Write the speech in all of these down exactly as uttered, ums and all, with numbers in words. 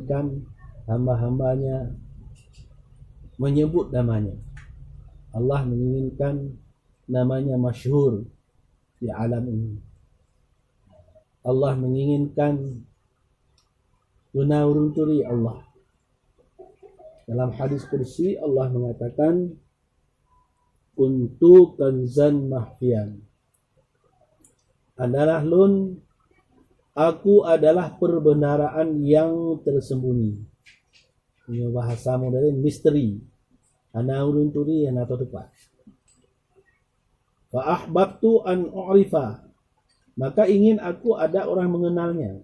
kan hamba-hambanya menyebut namanya. Allah menginginkan namanya masyhur di alam ini. Allah menginginkan beuna ureuëng turi Allah. Dalam hadis kursi, Allah mengatakan, "Kuntu kanzan mahfian." Adalah lôn, aku adalah perbendaraan yang tersembunyi. Ini bahasa modern, misteri. Hana ureuëng turi, hana teupat. "Fa ahbabtu an u'rifa." Maka ingin aku ada orang mengenalnya.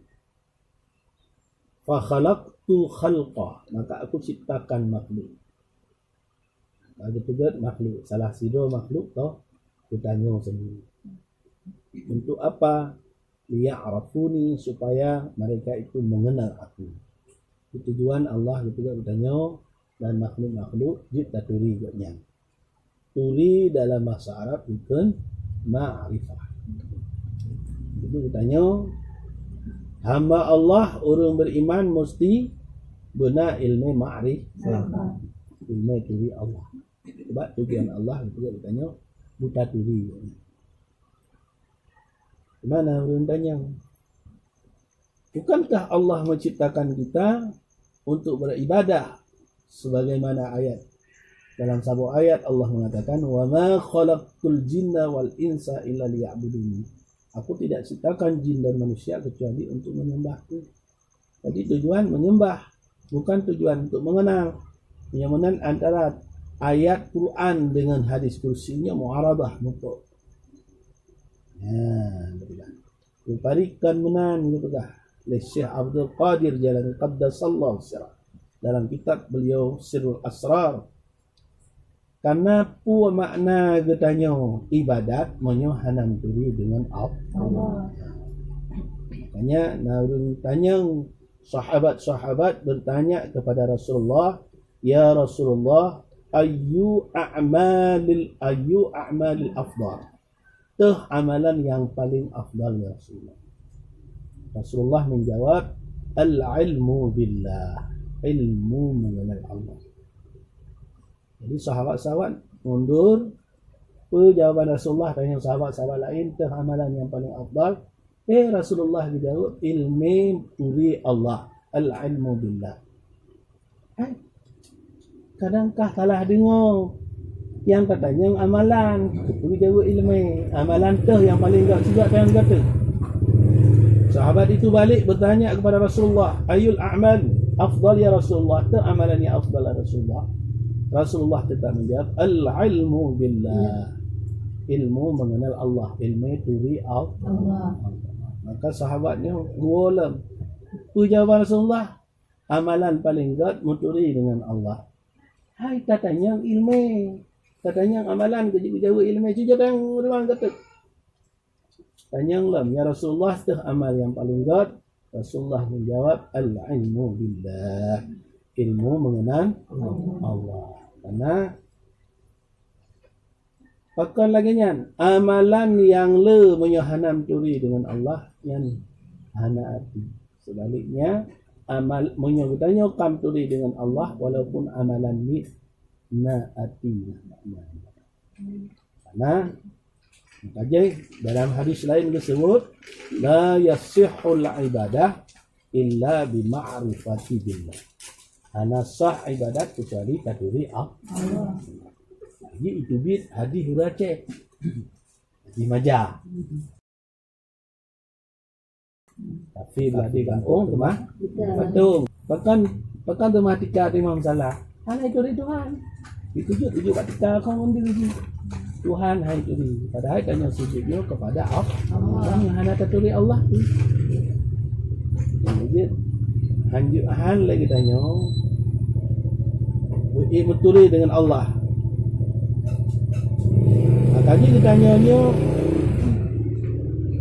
"Fa khalaqtu khalqa." Maka aku ciptakan makhluk. Lalu peugah makhluk, salah sidroe makhluk toh geutanyoe sendiri. Untuk apa? "Liya'rafuni," supaya mereka itu mengenal aku. Itu tujuan Allah geupeugah geutanyoe dan makhluk-makhluk jeuet taturi gobnyan. Turi dalam bahasa Arab dikheun ma'rifah. Jadi geutanyoe hamba Allah, ureuëng beriman mesti beuna ilmu ma'rifah. Ilmu turi Allah. Sebab tujuan Allah geupeugah geutanyoe buta turi. Di mana ureuëng tanyong? Bukankah Allah menciptakan kita untuk beribadah? Sebagaimana ayat, dalam saboh ayat Allah mengatakan, "Wa ma khalaqtul jinna wal insa illa liya'buduni." Aku tidak ciptakan jin dan manusia kecuali untuk menyembahku. Jadi tujuan menyembah, bukan tujuan untuk mengenal. Yang mana antara ayat Quran dengan hadis kursi nya mu'aradah, mutlak. Ya, betul. Diparitkan meunan geupeugah lé Syekh Abdul Qadir Jailani qaddasallahu sirrah dalam kitab beliau Sirrul Asrar. Karena peue makna geutanyoe ibadat meunyoe hana meuturi deungon Allah? Allah. Makanya na ureuëng tanyong, sahabat-sahabat bertanya kepada Rasulullah, "Ya Rasulullah, ayyu a'malil, ayyu a'malil afdal?" Teuh amalan yang paling afdal, ya Rasulullah. Rasulullah menjawab, "Al-ilmu billah." Ilmu mengenal Allah. Jadi sahabat-sahabat mundur. Peue jawaban Rasulullah tanyong sahabat-sahabat laén, teuh amalan yang paling afdal? Eh, Rasulullah geujaweueb, "Ilmu turi Allah, al-ilmu billah." Hai, kadang kah salah deungoe. Nyang tatanyong amalan, teupeue jaweueb ilmu. Amalan teuh nyang paling gét, sijak nyang gét teuh. Sahabat itu balik bertanya kepada Rasulullah, "Ayul a'mal afdal ya Rasulullah?" Teuh amalan nyang afdal ya Rasulullah? Rasulullah tetap menjawab, "Al-ilmu billah." Ilmu mengenal Allah, ilmu turi Allah. Maka sahabat nyoe geuwoe lom. Peue jawaban Rasulullah? Amalan paling gét meuturi deungon Allah. Hai tatanyong ilmu. Tatanyong amalan keu jeuet geujaweueb ilmu. Cuba tanyong ureuëng gét teuh. Tanyong lom, "Ya Rasulullah, teuh amal nyang paling gét?" Rasulullah menjawab, "Al-ilmu billah." Ilmu mengenal Allah. Karena pakon lagée nyan, amalan nyang le meunyoe hana meuturi deungon Allah, nyan hana arti. Sebaliknya, amal, meunyoe geutanyoe ka meuturi deungon Allah, walaupun amalan miet, na arti, na makna. Karena, makajih dalam hadis lain geusebut, "La yasihhul ibadah illa bi ma'rifati billah." Hana sah ibadat kecuali taturi Allah. Jadi itu bit hadis ureuëng Aceh. Hadis maja. Tapi bila di kampung teumah patung. Pakan, pakan teumah tika teumah masalah. Hana itu di Tuhan. Ditujuk-tujuk kat tika kong mandi lagi. Tuhan hai turi. Padahal tanya sujud nyoe kepada Allah. Orang yang hana taturi Allah tu. Jadi hanjuk han lagi tanyoe. Beuturi dengan Allah. Makanya geutanyoe nyoe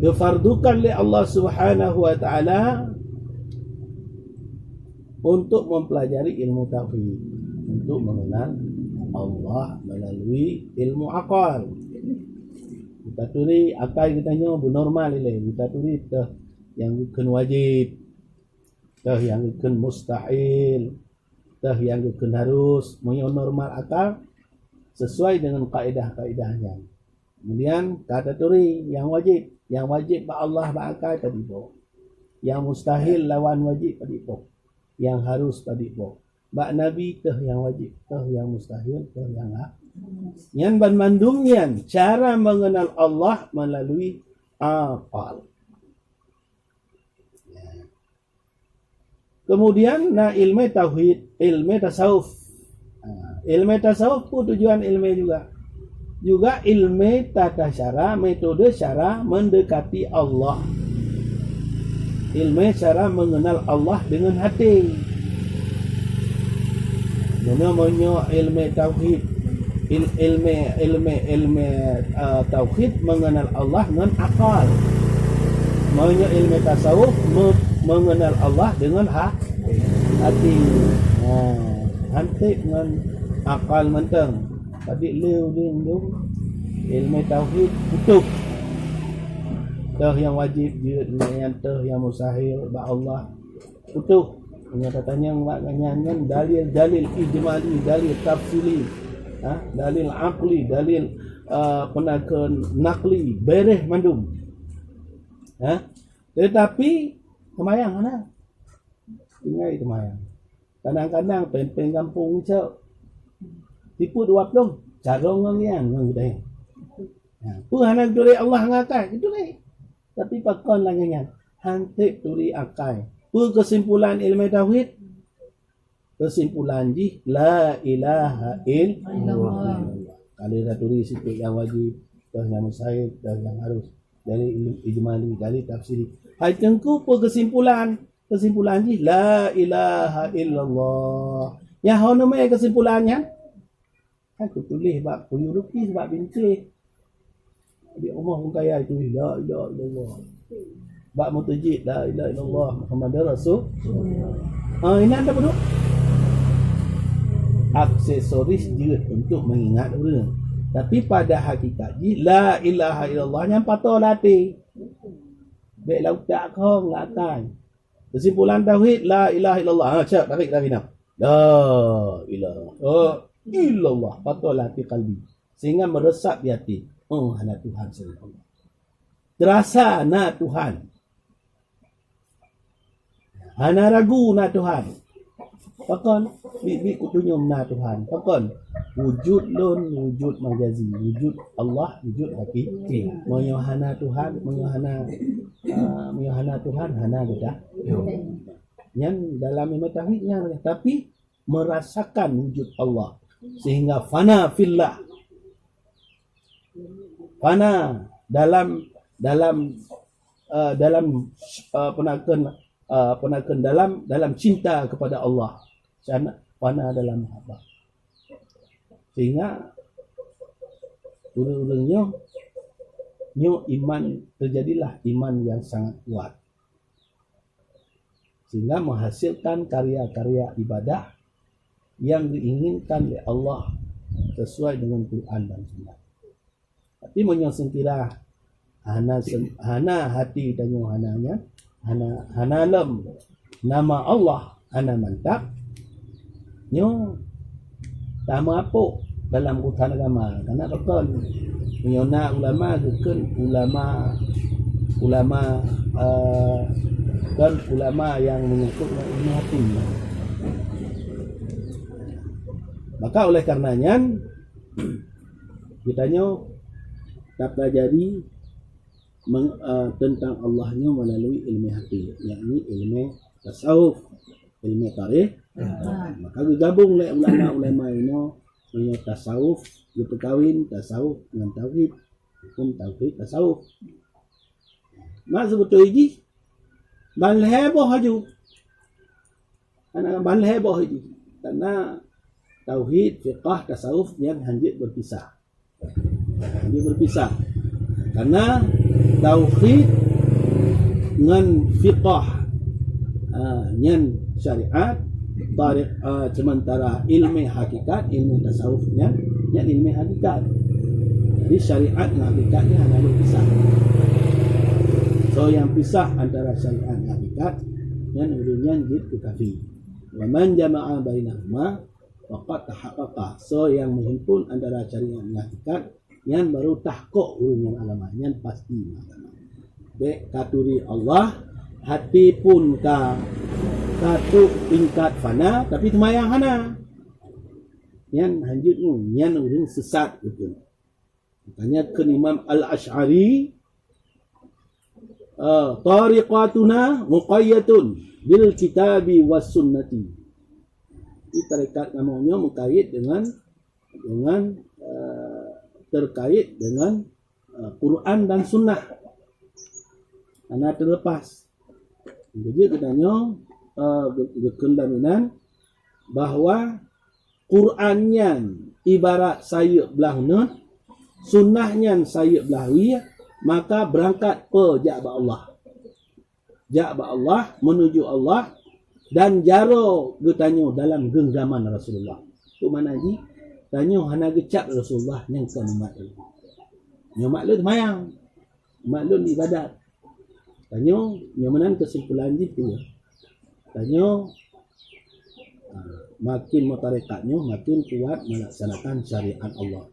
geufardukan lé Allah Subhanahu wa Taala untuk mempelajari ilmu tauhid, untuk mengenal Allah melalui ilmu akal. Geutaturi akai geutanyoe beunormal ilée, geutaturi teuh nyang kheun wajéb. Teuh nyang geukheun mustahil, teuh nyang geukheun harus, meunyoe normal akal, sesuai dengan kaedah-kaedah nyan. Kemudian, ka taturi nyang wajéb. Nyang wajéb bak Allah bak akai padum boh. Nyang mustahil lawan wajéb padum boh. Nyang harus padum boh. Bak Nabi teuh nyang wajéb, teuh nyang mustahil, teuh nyang ha-, nyan banmandum nyan cara mengenal Allah melalui akal. Kemudian na ilmu tauhid, ilmu tasawuf. Ha, ilmu tasawuf pun tujuan ilmu juga. Juga ilmu tata cara, metode cara mendekati Allah. Ilmu cara mengenal Allah dengan hati. Meunyoe, meunyoe ilmu tauhid, il-, ilmu, ilmu, ilmu, eh, tauhid mengenal Allah dengan akal. Meunyoe ilmu tasawuf me-, mengenal Allah dengan ha-, hati. Ha, hantik dengan akal mantong. Tadi le udin tu ilmu tauhid utuh. Teuh nyang wajéb jeuet, nyan teuh nyang mustahil bak Allah. Utuh. Nyang tatanyong bak nyan nyan dalil-dalil ijmali, dalil tafsili, ha? Dalil akli, dalil, uh, peue nakheun nakli, bereh mandum. Ha? Tetapi seumayang hana. Tinggai seumayang. Kadang-kadang péng-péng gampông cok. Tipu dua ploh, carông ngon nyan ngon geutanyoe. Ha, peue hana geuturi Allah ngon akai? Geuturi. Tapi pakon lagée nyan? Hanték turi akai. Peue keusimpulan ilmu tauhid? Keusimpulan jih, la ilaha illallah. Illallah. Kalau dah turi sikit nyang wajéb, teuh nyang mustahil, teuh nyang harus. Dari ilmu ijmali, dari tafsiri. Hai teungku, peue keusimpulan? Keusimpulan jih, la ilaha illallah. Nyang hana mé keusimpulan nyan? Kan kutuléh bak kuyue lukis, bak bintéh. Di rumoh pun kaya itu, la ilaha illallah. Bak meuteujid, la ilaha illallah Muhammadur Rasul. Ah, inan dah beudôh. Aksesoris jeuet untuk mengingat ureuëng. Tapi pada hakikat jih, la ilaha illallah nyan pato lam até. Bék lam utak kong, lam akai. Kesimpulan tauhid, la ilaha illallah. Ha, cak, tarik dari na. La ilaha illallah. Pato lam até, kalbi. Sehingga meresap di até. Oh, hana Tuhan selain Allah. Terasa na Tuhan. Hana ragu na Tuhan. Pakon? Bit-bit kutunyom na Tuhan. Pakon? Wujud lôn, wujud majazi. Wujud Allah, wujud hakiki. Meunyoe hana Tuhan, meunyoe hana, ah, meunyoe hana Tuhan, hana geutanyoe. Nyan dalam ilmu tauhid nyan. Tapi, merasakan wujud Allah sehingga fana fillah. Fana dalam, dalam, eh, dalam, eh, peue nakheun, eh, peue nakheun dalam, dalam cinta kepada Allah. Fana, fana dalam mahabbah. Sehingga ureuëng-ureuëng nyoe, nyoe iman, terjadilah iman yang sangat kuat. Sehingga menghasilkan karya-karya ibadah yang diinginkan oleh Allah sesuai dengan Quran dan Sunnah. Tapi meunyoe seukira hana sen-, hana hati tanyoe hana nyan, hana, hana lom nama Allah hana mantap, nyoe tameuapok dalam urusan agama. Karena pakon? Meunyoe na ulama geukheun ulama, ulama, eh, kon ulama nyang menyangkut ngon ilmu hati. Maka oleh karena nyan, geutanyoe tapelajari meng-, eh, tentang Allah nyoe melalui ilmu hati, yakni ilmu tasawuf, ilmu tarikh. Maka geugabong lé ulama-ulama inoe, meunyoe tasawuf geupeukawin tasawuf ngon tauhid, huköm tauhid tasawuf. Mak seubeutôi jih ban lhée boh laju. Karena ban lhée boh laju. Karena tauhid, fiqah, tasawuf nyan hanjeuet berpisah. Dia berpisah. Karena tauhid ngon fiqah, ah, nyan syariat, tarik, ah, sementara ilmu hakikat, ilmu tasawuf nyan, nyan ilmu hakikat. Jadi syariat ngon hakikat ni hana boleh pisah. So, yang pisah antara syariat ngon hakikat, nyan ureuëng nyan jeuet keu kafé. Wa man jama'a bainahuma faqad tahaqqaqa. Soe nyang meuhimpun antara syariat ngon hakikat, nyan baru tahkok ureuëng nyan agama, nyan pasti agama. Bék katuri Allah, hati pun ka, ka trok tingkat fana, tapi seumayang hana. Nyan hanjeuet ngon, nyan ureuëng sesat beutôi. Makanya kheun Imam Al-Asy'ari, eh, "Tariqatuna muqayyadatun bil kitabi was sunnati." Jadi tarekat kamoe nyoe meukait dengan, dengan, eh, terkait dengan, eh, Quran dan Sunnah. Hana terlepas. Jadi geutanyoe, eh, geu-, geukheun laminan bahwa Quran nyan ibarat sayeuep blah uneut, sunnah nyan sayeuep blah wie, maka beurangkat peue jak bak Allah. Jak bak Allah, meunuju Allah, dan jaroe geutanyoe dalam geunggaman Rasulullah. Tu makna jih, tanyoe hana geucap Rasulullah nyang kon umat lôn. Nyoe umat lôn seumayang, umat lôn ibadat. Tanyoe, nyoe meunan keusimpulan jih tu. Tanyoe, ah, makin meutarekat nyoe, makin kuat melaksanakan syariat Allah.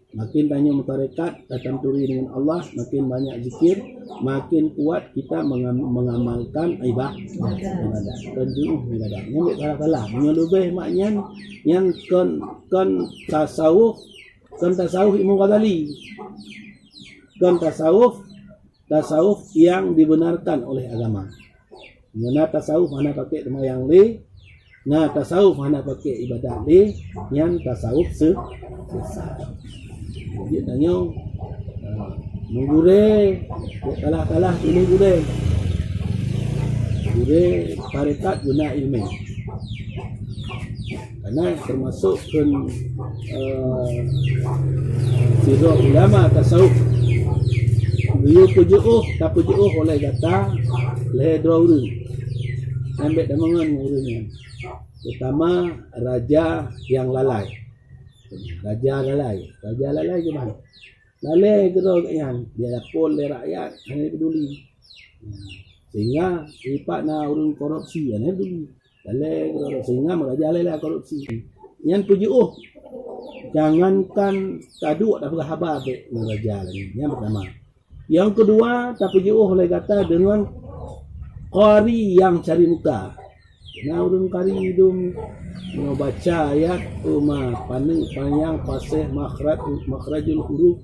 Makin tanyoe meutarekat, tatanturi dengan Allah, makin banyak zikir, makin kuat kita mengam-, mengamalkan ibad-, ibadat. Tentu ibadat. Nyan bék salah-salah. Meunyoe leubeh mak nyan, nyan kon, kon tasawuf, kon tasawuf Imam Ghazali. Kon tasawuf, tasawuf yang dibenarkan oleh agama. Nyan na tasawuf hana pakai seumayang lé, na tasawuf hana pakai ibadat lé, nyan tasawuf se-, sesat. Jadi tanyoe, ah, meugurée, bék kalah-kalah keu meugurée. Gurée tarekat guna ileumèe. Karena termasuk pun, eh, sidroe ulama tasawuf. Geuyue peujeuôh, tapeujeuôh oleh gata lhèe droe ureueng. Nyan bèk tameungon ngon ureueng nyan. Terutama raja nyang lalai. Raja lalai. Raja lalai kiban? Lalai keudroe gobnyan, dilapor lé rakyat, hana peduli. Sehingga dipat na ureueng korupsi, hana peduli. Lalai keudroe, sehingga meurajalela korupsi. Nyan peujeuôh, jangankan taduek tapeugah haba bèk meuraja lagèe nyan. Nyan pertama. Nyang keudua, tapeujeuôh lé gata deungon qari nyang cari muka. Na ureueng qari dum nyoe baca ayat, uma, paneuk, panyang, fasih, makhraj, makhrajul huruf,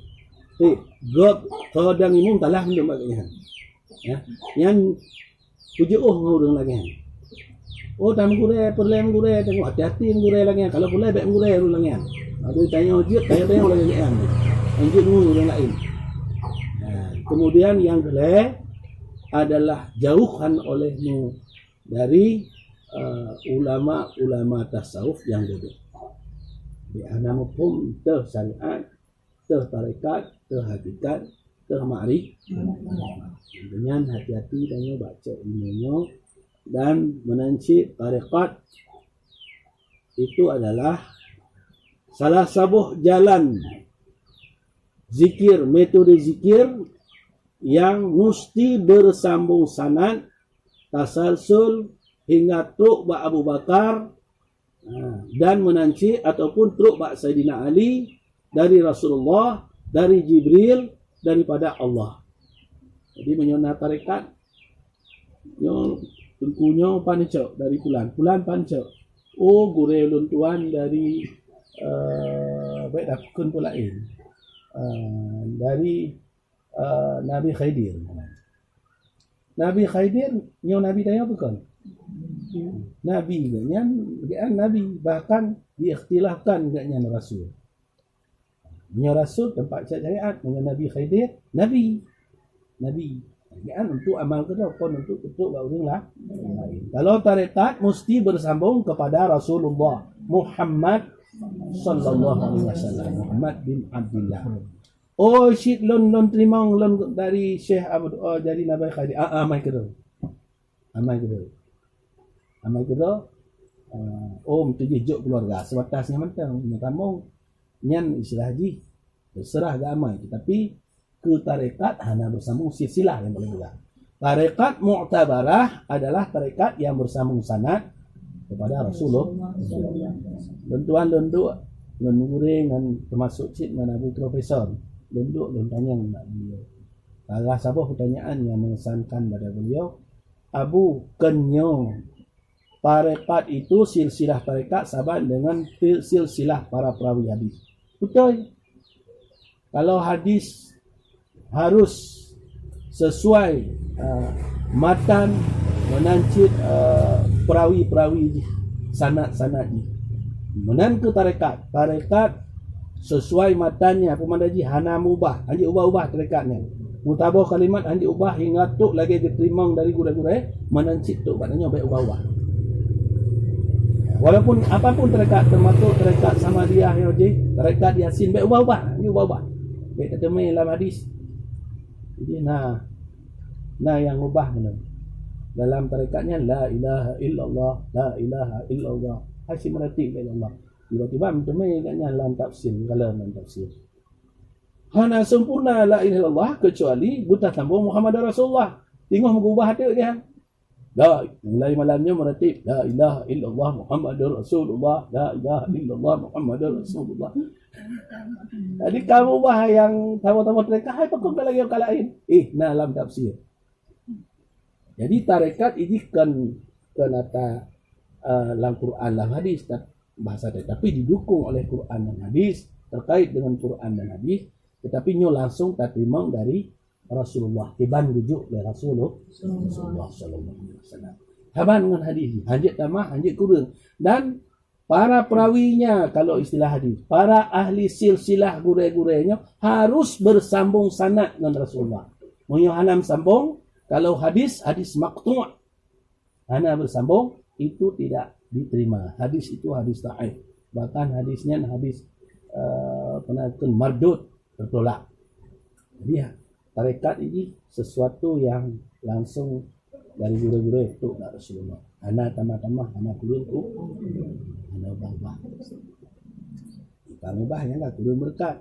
tip, gop, tho dan imum, talah mandum bak nyan. Ya, nyan peujeuôh ngon ureueng lagèe nyan. Oh, tameugurèe, peureulèe meugurèe, tanyoe hati-hati meugurèe lagèe nyan. Kalau peureulèe bèk meugurèe ureueng lagèe nyan. Adak tanyoe jeuet, tanyoe, tanyoe lagèe nyan. Hanjeuet ngon ureueng laén. Nah, kemudian nyang keulhèe adalah jauhkan olehmu dari, eh, ulama-ulama tasawuf nyang bodoh. Bèk hana muphom teuh syariat, teuh tarekat, teuh hakikat, teuh ma'ri-, nyan hati-hati tanyoe bak cok ilmu nyoe. Dan meunan cit tarekat itu adalah salah saboh jalan zikir, metode zikir yang musti bersambung sanad, tasalsul hingga trok bak Abu Bakar, ha, dan meunan cit ataupun trok bak Saidina Ali dari Rasulullah, dari Jibril, daripada Allah. Jadi meunyoe na tarekat, nyoe teungku nyoe pancok dari pulan, pulan pancok. Oh, gurèe ulôn tuan dari, eh, bèk dah kheun peue laén. Eh, dari, eh, Nabi Khidir. Nabi Khidir nyoe nabi tanyoe bukon? Nabi geuh nyan, geuh nabi, bahkan diikhtilafkan geuh nyan rasul. Meunyoe rasul teumpat syariat, meunyoe Nabi Khidir, nabi. Nabi. Nyan untuk amal keudroe, kon untuk, untuk bak ureueng lah-, laén. Kalau tarekat mesti bersambung kepada Rasulullah Muhammad sallallahu alaihi wasallam, Muhammad bin Abdullah. Oh, cit lôn, lôn teurimong lôn dari Syekh Abdul, oh, dari Nabi Khidir. Ah, ah, amai keudroe. Amai keudroe. Amai keudroe, ah, oh, meutujoh jok keuluwarga, seubatas nyan mantong. Meutamong, nyan istilah jih, teuseurah geuamai. Tetapi, keu tarekat hana beusambong silsilah nyang paleng peugah. Tarekat mu'tabarah adalah tarekat yang bersambung sanad kepada Rasulullah. Lôn tuan lôn duek, lôn gurée ngon, teumasuk cit ngon Abu Profesor. Lôn duek, lôn tanyong bak beliau. Salah saboh pertanyaan nyang mengesankan pada beliau, "Abu, kon nyoe tarekat itu silsilah tarekat saban dengan sil-, silsilah para perawi hadis?" Beutôi. Kalau hadis harus sesuai, uh, matan, meunan cit, uh, perawi-perawi jih, sanad-sanad jih. Meunan keu tarekat. Tarekat sesuai matan nyan, peue makna jih, hana meuubah, hana ubah-ubah tarekat nyan. Meusaboh kalimat hana ubah hingga trok lagée geuteurimong dari gurée-gurée, meunan cit trok bak tanyoe bék ubah-ubah. Walaupun apapun tarekat, teumasuk tarekat Samadiyah nyoe jih, tarekat Yasin, bék ubah-ubah, hana ubah-ubah. Bék teuteumé lam hadis. Jadi na, na nyang ubah meunan. Dalam tarekat nyan, la ilaha illallah, la ilaha illallah. Hai si meuratik la ilaha illallah. Tiba-tiba meuteumé gobnyan lam tafsir, meukalam lam tafsir. Hana sempurna la ilaha illallah kecuali beutasambong Muhammadur Rasulullah. Teungoh meugeubah teuk nyan. La, mulai malam nyoe meuratik, la ilaha illallah Muhammadur Rasulullah, la ilaha illallah Muhammadur Rasulullah. Jadi kamu bah nyang sama-sama teuka, hai pakon ka lagée ka laén. Eh, na lam tafsir. Jadi tarekat ini kan, kan ata, eh, lam Quran, lam hadis, ta-, bahasa dia. Tapi didukung oleh Quran dan hadis, terkait dengan Quran dan hadis, tetapi nyoe langsung tateurimong dari Rasulullah, kiban geujok lé Rasulullah, Rasulullah sallallahu alaihi wasallam. Saban ngon hadis, hanjeuet tamah, hanjeuet kureueng. Dan para perawinya, kalau istilah hadis, para ahli silsilah gurée-gurée nyoe harus bersambung sanad ngon Rasulullah. Meunyoe hana sambung, kalau hadis, hadis maqtu', hana bersambung, itu tidak diterima. Hadis itu hadis dhaif. Bahkan hadis nyan hadis, eh, pernah kheun mardud, tertolak. Jadi, ya, tarekat ini sesuatu yang langsung dari gurée-gurée trok bak Rasulullah. Hana tamah-tamah, hana kureueng ku, hana ubah-ubah. Ka ubah nyang ka kureueng beureukat.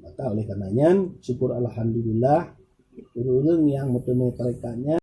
Maka oleh karena nyan, syukur alhamdulillah, ureueng nyang meuteumé tarekat nyan